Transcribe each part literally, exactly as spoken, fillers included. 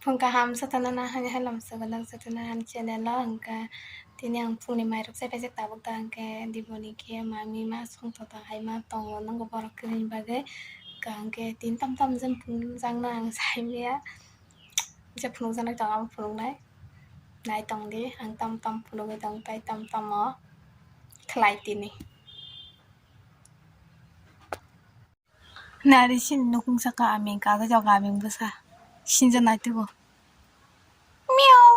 Phung kaham jotono na, hani hai lamsa belak jotono ani channel o. Hwnkha tini ang phungni mairok chai paijak, tabuk da hwnkhe diboni khe mami ma songthoto hai ma tongo, nwngo borok kwrwini bagwi. Hwnkha hwnkhe tini tam tam jemphang jakna ang saimaya, je phunukjaknai tongo abo phunuknai. Nai tongdi, ang tam tam phunugwi tong tai, tam tamo khlai tini. Nari sini nukung saka aming kaga joga aming bwsa. Sinja naitugo. Miau.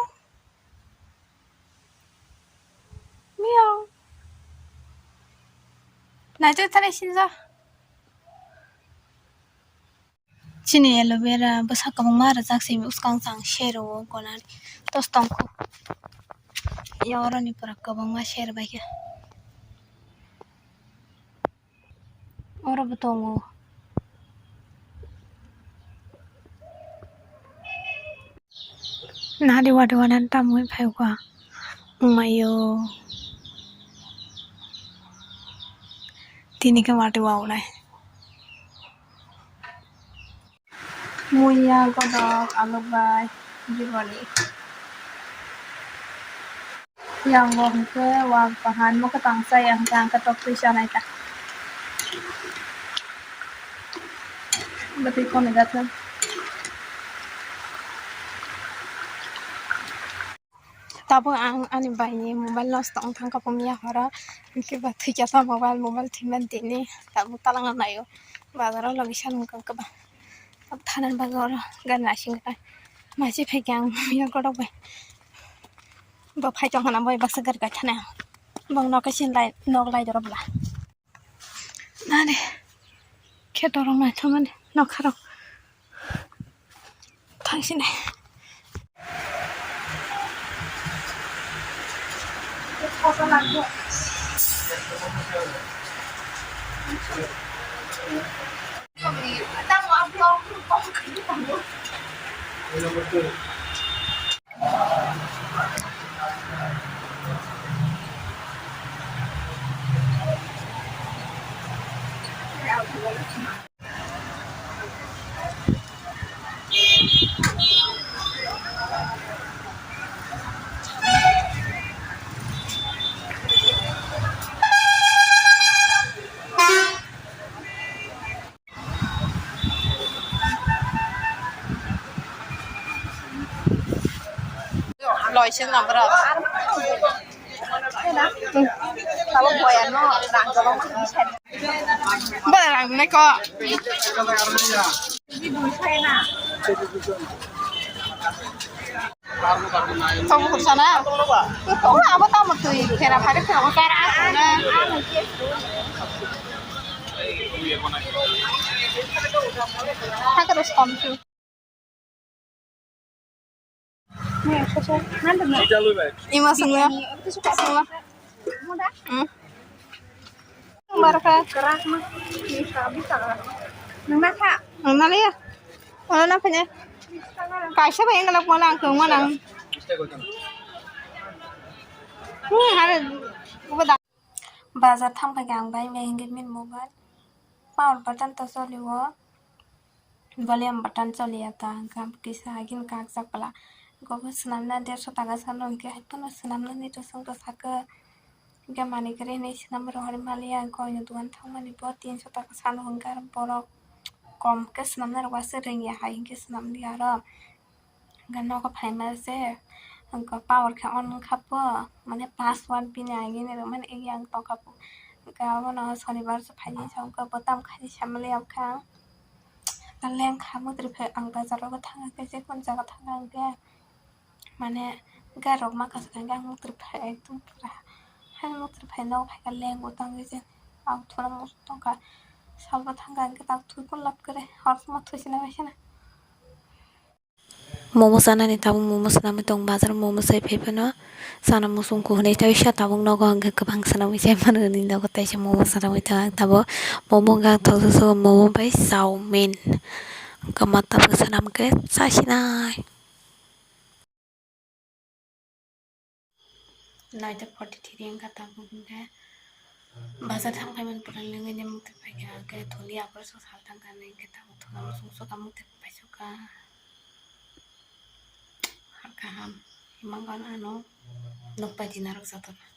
Miau. Naituk thani sinja. Chini aloe vera bwsa kwbangma rwjak simi bwskang chang sero o gonani tos tongkho. Yaoroni pura kwbangma ser baikha. Oro bo tongo. Nari wadi wadi tamwi phaikha. Wngmaiyo. Tini khe wadi waunai. Muya, godok, alu bai, jiboni. Yang bo hwnkhe wak bahan, mokhe tang chaya hwnkhe ang khe tok twi chanai ta. Bwtwi kono jathwng. Tabuk ang ani baini mobile nosto wng thangkha, bo miya horo hwnkhe ba thwikha ta mobile, mobile thwimani tini tabuk talangno naio. Bazaro logi sanungkha kwbang. Abo thanani bagwi oro gari naisingkha. Machi phaikha ang miya godok bai. Bo phai tongkha na bai baksa gari kaithana. Bong nok kaisa lai nok lai dorok bla. Nani khe dorong naithokmani nokharok thangsinai. Loising na borok. Abo boyano rang jolong. Bwrang nai ko. Tong kursa na. Abo tamo twi khera phari khera ko kara ko na. Hakaro stom tu. Ima songya. Songya. Hmm. Barokha. Nangna kha. Nangna liya. Ono na phanya. Kaisa bai engalak mala ang kong manang. Hmm, hare. Bazar thang phai ang bai bai hingke min mobile. Power button to choli o. Volume button choliya ta, hwnkhe kisa hagin kakjak pala. Gobo swnamna dersho taka salo hwnkhe, hai phano swnamnani to chwng to sakhe, hwnkhe manwi kwrwi hinwi swnam rohorwi maliya, hwnkhe oino dogan thangmani bo tinsho taka salo hwnkhe, aro borok kom khe swnamnarok aswk rwngya hai hwnkhe swnamliya aro. Hwnkhe nogo phaima se, hwnkhe power khe on wngkha bo, mane password bini agini rwmani yang tongkha bo. Hwnkhe abono sonibar se phaini sa, hwnkhe bo tamo khaini samaliya wngkha. Lengkha muktrwi phai ang bazar rogo thangkha khe, jekon jaga thangkha hwnkhe, mane gari rok mankha se hwnkhe ang muktrwi phai ekdom pura haino muktrwi phai nogo phaikha lengo tangwi je ang thuna muchung tongkha. Salbo thangkha hwnkhe tak thwi phunlap kwrwi hor songma thwi sinai bai sina. Momo chanani tabuk momo swnamwi tongo bazar, momo chai phai phano chana muchung kuhunai tei sa tabuk nogo hwnkhe kwbang swnamwi chai mano hinwi nogo, teisa momo swnamwi tongo ang tabuk. Momo wngkha ang thokjak sugo momo bai chowmin, hwnkhe ma tabuk swnamkhe chasinai. Noita forty three wngkha tabuk hwnkhe bazar thang phaimani pura nungwi mukti paikha hwnkhe tholi aphuru sok sal thangkha hwnkhe tabuk thuna muchung sok mukti paisukha. Kaham. Himang gano ano nokpai di narwk jotono.